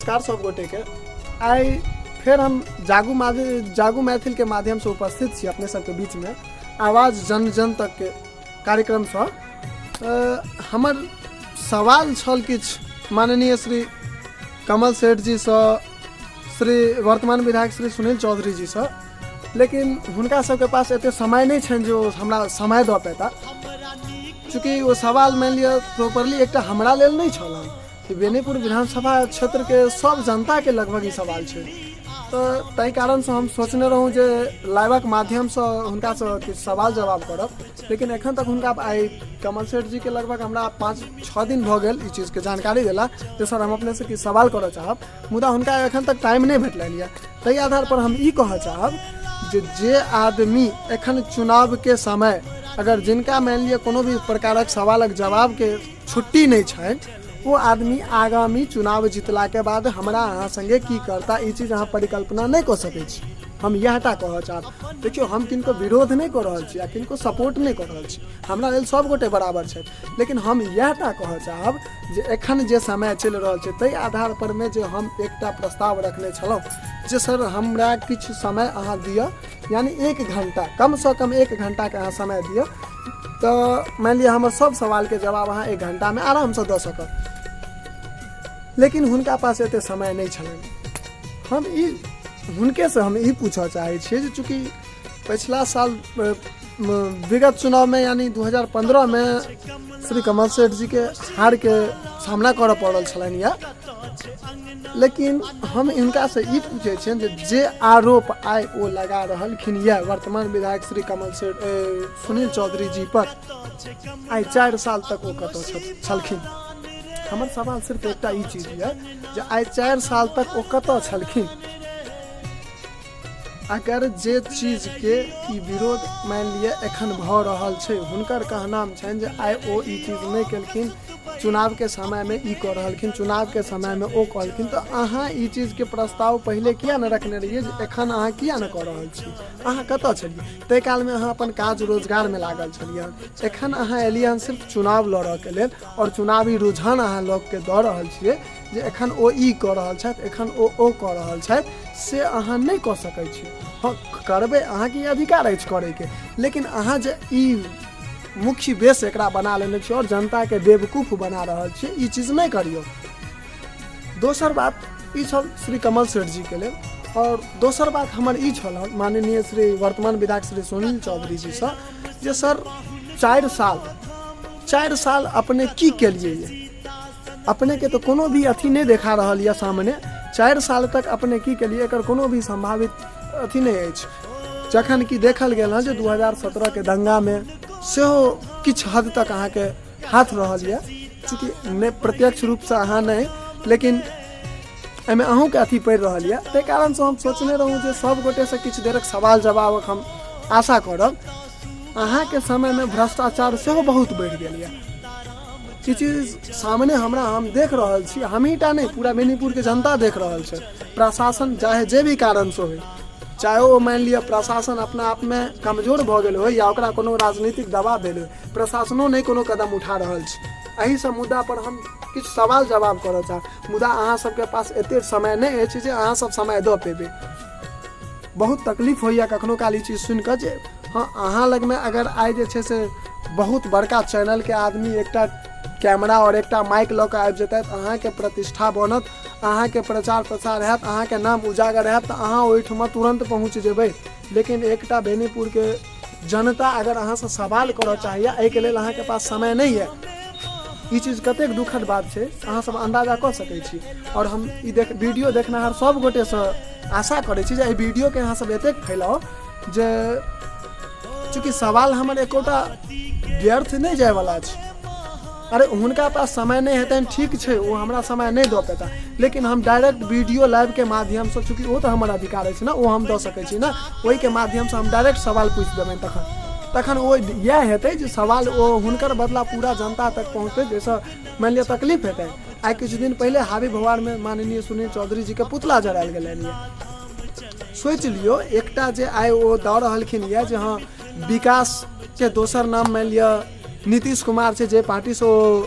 नमस्कार सब गोटे के। आइ फेर हम जागू माध्यम, जागू मैथिल के माध्यम से उपस्थित छी अपने सबके बीच में आवाज जन जन तक के कार्यक्रम सँ। हमर सवाल छल किछु माननीय श्री कमल सेठ जी सँ, श्री वर्तमान विधायक श्री सुनील चौधरी जी सँ, लेकिन हुनका सबके पास एते समय नहि छनि जे ओ हमरा समय दऽ पेता। चूँकि ओ सवाल मानि लिअ प्रॉपरली एकटा हमरा लेल नहि छल हन, कि बेनीपुर विधानसभा क्षेत्रके सब जनताके लगभग ई सवाल छै, तऽ ताहि कारणसँ हम सोचने रहौँ जे लाइवक माध्यमसँ हुनकासँ किछु सवाल जवाब करब, लेकिन एखन तक हुनका आइ कमल सेठ जीके लगभग हमरा 5-6 दिन भऽ गेल ई चीजके जानकारी देला जे सर हम अपनेसँ किछु सवाल करऽ चाहब, मुदा हुनका एखन तक टाइम नहि भेटलनि यऽ। ताहि आधारपर हम ई कहऽ चाहब जे जे आदमी एखन चुनावके समय अगर जिनका मानि लिअ कोनो भी प्रकारक सवालक जवाबके छुट्टी नहि छनि, ओ आदमी आगामी चुनाव जीतलाके बाद हमरा अहाँ सङ्गे की करता, ई चीज अहाँ परिकल्पना नहि कऽ सकै छी। हम इएह टा कहऽ चाहब। देखियौ, हम किनको विरोध नहि कऽ रहल छी आ किनको सपोर्ट नहि कऽ रहल छी, हमरा लेल सब गोटे बराबर छथि, लेकिन हम इएह टा कहऽ चाहब जे एखन जे समय चलि रहल छै ताहि आधार परमे जे हम एकटा प्रस्ताव रखने छलहुँ जे सर हमरा किछु समय अहाँ दिअ, यानी 1 घंटा, कमसँ कम 1 घंटाके अहाँ समय दिअ, तऽ मानि लिअ हमर सब सवालके जवाब अहाँ 1 घंटामे आरामसँ दऽ सकब। लेकिन हुनका पास एते समय नहि छलनि। हम ई हुनकेसँ हम ई पूछऽ चाहै छियै जे चूँकि पछिला साल विगत चुनावमे यानी 2015मे श्री कमल सेठ जीके हारके सामना करऽ पड़ल छलनि यऽ, लेकिन हम हिनकासँ ई पूछै छियनि जे जे आरोप आइ ओ लगा रहलखिन यऽ वर्तमान विधायक श्री कमल सेठ सुनील चौधरी जी पर, आइ 4 साल तक ओ कतऽ छलखिन? हमर सवाल सिर्फ एकटा ई चीज यऽ जे आइ 4 साल तक ओ कतऽ छलखिन? अगर जे चीजके ई विरोध मानि लिअ एखन भऽ रहल छै, हुनकर कहनाम छनि जे आइ ओ ई चीज नहि केलखिन, चुनावके समयमे ई कऽ रहलखिन, चुनावके समयमे ओ कहलखिन, तऽ अहाँ ई चीजके प्रस्ताव पहिले किया नहि रखने रहियै जे एखन अहाँ किया नहि कऽ रहल छी? अहाँ कतऽ छलियै ताहि कालमे? अहाँ अपन काज रोजगारमे लागल छलियै हन। एखन अहाँ एलियै हन सिर्फ चुनाव लड़ऽके लेल आओर चुनावी रुझान अहाँ लोकके दऽ रहल छियै जे एखन ओ ई कऽ रहल छथि, एखन ओ ओ कऽ रहल छथि। से अहाँ नहि कऽ सकै छी। हँ, करबै, अहाँके ई अधिकार अछि करैके, लेकिन अहाँ जे ई मुख्य बेस एकरा बना लेने छी आओर जनताके बेवकूफ बना रहल छी, ई चीज नहि करियौ। दोसर बात ई छल श्री कमल सेठ जीके लेल, आओर दोसर बात हमर ई छल माननीय श्री वर्तमान विधायक श्री सुनील चौधरी जीसँ जे सर 4 साल अपने की केलिए ये? अपनेके तऽ कोनो भी अथी नहि देखा रहल यऽ सामने। 4 साल तक अपने की केलिए, एकर कोनो भी सम्भावित अथी नहि अछि, जखन कि देखल गेल हँ जे 2017 के दंगामे सेहो किछु हद तक अहाँके हाथ रहल यऽ। चूँकि नहि प्रत्यक्ष रूपसँ अहाँ नहि, लेकिन एहिमे अहूँके अथी पड़ि रहल यऽ, ताहि कारणसँ हम सोचने रहौँ जे सब गोटेसँ किछु देरक सवाल जवाबक हम आशा करब। अहाँके समयमे भ्रष्टाचार सेहो बहुत बढ़ि गेल यऽ, ई चीज सामने हमरा हम देख रहल छी, हमही टा नहि, पूरा बेनीपुरके जनता देख रहल छै। प्रशासन चाहे जे भी कारणसँ होइ, चाहे ओ मानि लिअ प्रशासन अपना आपमे कमजोर भऽ गेल होइ या ओकरा कोनो राजनीतिक दबाव भेल होइ, प्रशासनो नहि कोनो कदम उठा रहल छै। एहि सब मुद्दा पर हम किछु सवाल जवाब करऽ चाहब, मुदा अहाँ सबके पास एते समय नहि अछि जे अहाँ सब समय दऽ पेबै। बहुत तकलीफ होइए कखनो काल ई चीज सुनि कऽ जे हँ, अहाँ लगमे अगर आइ जे छै से बहुत बड़का चैनलके आदमी एकटा कैमरा आओर एकटा माइक लऽ कऽ आबि जेतथि, अहाँके प्रतिष्ठा बनत, अहाँके प्रचार प्रसार हैत, अहाँके नाम उजागर हैत, तऽ अहाँ ओहिठमा तुरन्त पहुँच जेबै। लेकिन एकटा बेनीपुरके जनता अगर अहाँसँ सवाल करऽ चाहैए, एहिके लेल अहाँके पास समय नहि यऽ, ई चीज कतेक दुखद बात छै अहाँ सब अन्दाजा कऽ सकै छी। आओर हम ई देख वीडियो देखनिहार सब गोटेसँ आशा करै छी जे एहि वीडियोके अहाँ सब एतेक फैलाउ जे चूँकि सवाल हमर एकोटा व्यर्थ नहि जायवला छै। अरे हुनका पास समय नहि हेतनि, ठीक छै, ओ हमरा समय नहि दऽ पेता, लेकिन हम डायरेक्ट वीडियो लाइवके माध्यमसँ, चूँकि ओ तऽ हमर अधिकार अछि ने, ओ हम दऽ सकै छी ने, ओहिके माध्यमसँ हम डायरेक्ट सवाल पूछि देबनि। तखन ओ इएह हेतै जे सवाल ओ हुनकर बदला पूरा जनता तक पहुँचतै, जाहिसँ मानि लिअ तकलीफ हेतै। आइ किछु दिन पहिले हाबी भवारमे माननीय सुनील चौधरी जीके पुतला जरायल गेलनि यऽ। सोचि लियौ, एकटा जे आइ ओ दऽ रहलखिन यऽ जे हँ विकासके दोसर नाम मानि लिअ नीतीश कुमार छै, जे पार्टीसँ ओ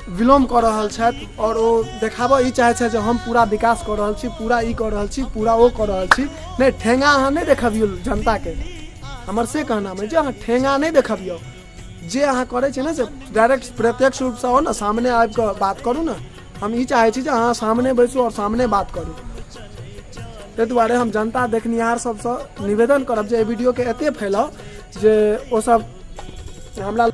विलोम कऽ रहल छथि आओर ओ देखाबऽ ई चाहै छथि जे हम पूरा विकास कऽ रहल छी, पूरा ई कऽ रहल छी, पूरा ओ कऽ रहल छी। नहि, ठेंगा अहाँ नहि देखबियौ जनताके, हमर से कहनाम अइ जे अहाँ ठेंगा नहि देखबियौ। जे अहाँ करै छियै ने से डायरेक्ट प्रत्यक्ष रूपसँ आउ ने, सामने आबि कऽ बात करू ने। हम ई चाहै छी जे अहाँ सामने बैसू आओर सामने बात करू। ताहि दुआरे हम जनता देखनिहार सबसँ निवेदन करब जे एहि वीडियोके एते फैलाउ जे ओसब हमरा